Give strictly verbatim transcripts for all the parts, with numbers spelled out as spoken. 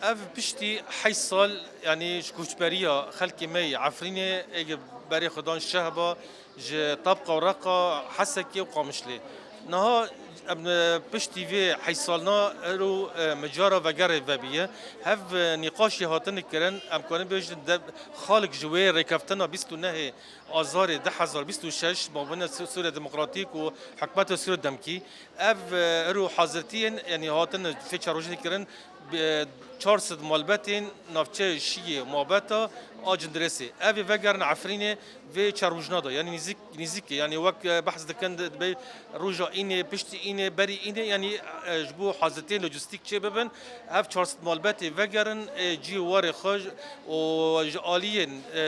Ev piştî heşt sal, yanî ji koçberiya xelkê me yê Efrînê ê berê xwe dan Şehba, ji Tabqa û Reqa, Hesekê û Qamişlê. Niha em, e, piştî vê heşt salna ero, e, micara vegerê vebiye. Hev, e, nîqaşê hatine kirin, em karin bêjin de xalek ji wê rêkeftina bîst û nehê Azarê du hezar bîst û şeş mabêna Sû-, Sûriya Demokratîk û Hikûmeta Sûriya Demkî. Ev, e, ero hazirtiyên, yanî hatine vê çarojê kirin, bi, e, çar sed malbetên navçe Şiyê, Mabeta a Cindirêsê. Ev ê vegerin Efrînê vê çar rojna de, yanî nîzik, nîzik e. Yanî wek, e, behs dikin di-, dibê roja înê, piştî înê, berî înê, yanî, e, ji bo hazirtiyên lojîstîk çê bibin, ev çar sed malbetê vegerin, e, cî warê xwe û ji aliyên, e,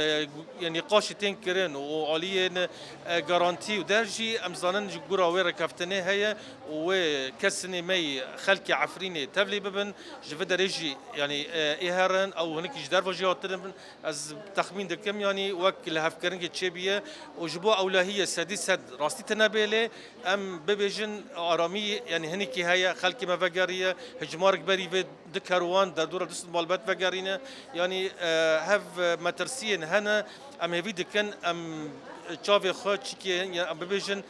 yanî nîqaşê tên kirin û aliyên, e, garantî û der jî em zanin ji gora wê rêkeftinê heye û wê kesinê me yî xelkê Efrînê tevlî bibin. Ji vê derê jî, yanî, e, ê herin, ew hinek ji derve jî hatine bin. Ez texmîn dikim, yanî wek lihevkirinekê çêbiye û ji bo ewlehiyê sedî sed rastî tine bê lê em bibêjin aramî, yanî hinekî heye, xelkê me vegeriye, hicmarek berî vê du kerwan derdora du sed malbet vegerîne. Yanî, e, hev metirsiyên hene, em hêvî dikin, em çavê xwe çikê, em bibêjin,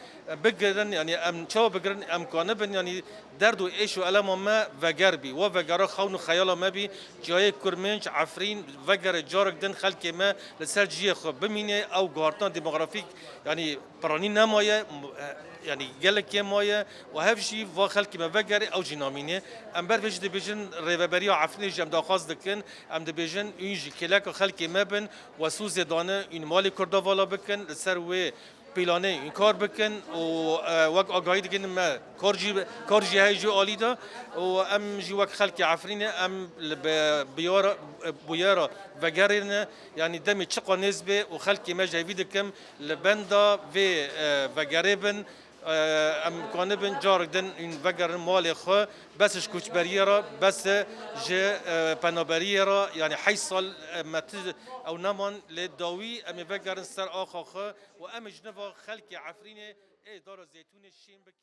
bigirin, yanî em çawa bigirin, em kanibin, yanî derd û êş û elema me veger bî. Wa vegera xewn û xeyala me bî, çiyayê Kurmênc, Efrîn, vegerê carek din xelkê me li ser cihê xwe bimîne, ew guhartina demografîk, yanî piranî nemaye, m-, e, yanî gelekê maye û hev jî va xelkê me vegerê, ew jî namîne. Em ber vê jî dibêjin, rêveberiya Efrînê jî em daxwaz dikin, em dibêjin, ûn jî kêleka xelkê me bin, we sûzê dane, ûn malê Kurda vala bikin, li ser wê pîlanê ûn kar bikin û, e, wek agahî dikin me kar jî, kar jî heye jî alî de û em jî wek xelkê Efrînê em li be-, biyara, bûyera vegerê ne, yanî demê çiqa nêz bê û xelkê me ji hêvî dikim li benda vê, e, vegerê bin, e, em kanibin carek din ûn vegerin malê xwe, bes ji koçberiyê re, bes ji, e, penaberiyê re, yanî heşt sal, e, me ti ew neman lê dawî em ê vegerin ser axa xwe û em ê ji nava xelkê Efrînê ê dara zeytûnê şîn bike.